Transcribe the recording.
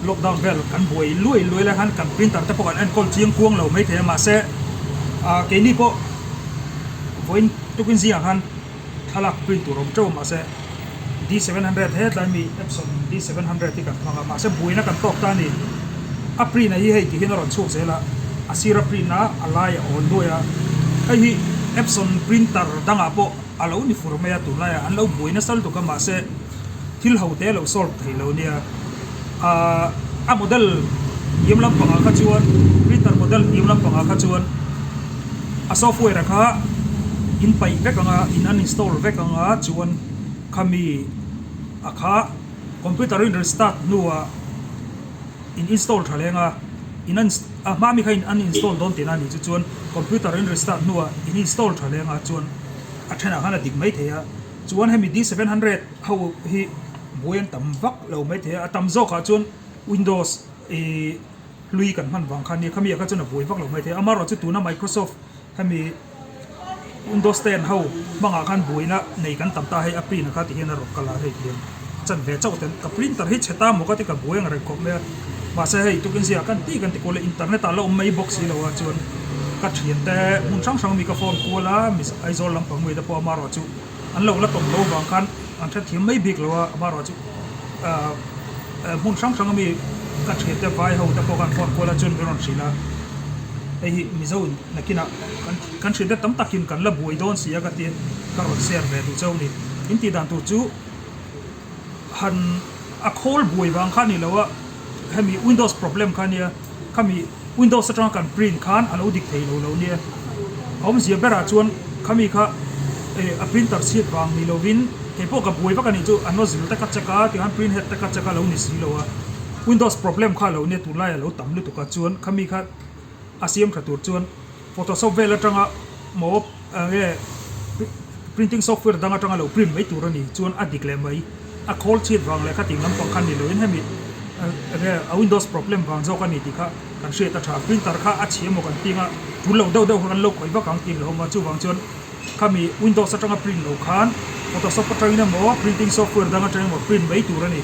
Lockdown vel kan buai luai luai lai khan kan printer te pawh kan enkawl chiang kuang lo maithei a mahse ah keini pawh vawiin tukin zingah khan thlalak print tur a awm teuh a mahse D 700 hetlai mi Epson D 700 hi kan hmang a mahse buaina kan tawk ta a ni. A print a hi hei tihian a rawn chhuak zel a a sir a print a a lai a awn duai a hei hi Epson printer dangah pawh a lo ni fur mai a tunlaiah an lo buai nasa lutuk a mahse thil ho te a lo solve thei lo nia ahh a model hniam lampangah kha chuan printer model hniam lampangah kha chuan a software a kha in paih vek ang a in uninstall vek ang a chuan khami a kha computer in restart hnuah in install tha leng a in un a hma mi kha in uninstall dawn tihna a nih chu chuan computer in restart hnuah in install tha leng a chuan a thenah khan a dik mai thei a chuan hemi D 700 ho hi buai an tam vak lo mai thei a a tam zawkah chuan windows ih hlui kan hman vang khan nia khami ah kha chuan a buai vak lo mai thei a amaherawhchu tuna Microsoft hemi Windows 10 ho hmangah khan buaina nei kan tam ta hei a print a kha tihian a rawn kal a hei tihian chan ve chauh ten ka printer hi chhe ta maw ka ti ka buai ang reng khawp mai a mahse hei tukin zia kan tih kan ti kual a internet ah la awm mai bawk si lo a chuan ka thian te hmun hrang hrang mi ka phone kual a Aizawl lampang mi te pawh amaherawhchu an lo la tawm lo vang khan an hrethiam mai bik lo a amaherawhchu ahh hmun hrang hrang ami ka thian te vai ho te pawh khan phone kual a chuan min rawn hrilh a hei hi Mizo in nakinah kan kan thian te tam takin kan la buai dawn si a ka ti ka rawn share ve duh chauh a ni in tih dan tur chu han a khawl buai vang kha a ni lo a hemi windows problem kha a nia khami Windows atanga kan print khan a lo dik thei lo lo nia. A awmzia berah chuan khami kha eh a printer chhiat vang ni lovin kei pawh ka buai vak a nih chu a nozzle te ka check a tikhan print head te ka check a lo ni si lo a. Windows problem kha a lo nia tunlai a lo tam lutuk a chuan khami kha a siam tha tur chuan Photoshop vel atanga maw enge printing software dang atanga lo print mai tur a ni chuan a dik leh mai. A khawl chhiat vang leh khating lampang kha ni loin hemi enge a windows problem vang zawk a ni tih kha kan hriat a tha. Printer kha a chhia maw kan ting a, tul lo deuh deuh kha kan lo khawih vak ang tih hlauhawm a, chuvang chuan khami windows atanga print lo khan photoshop atangin emaw printing software dang atang emaw print mai tur a ni.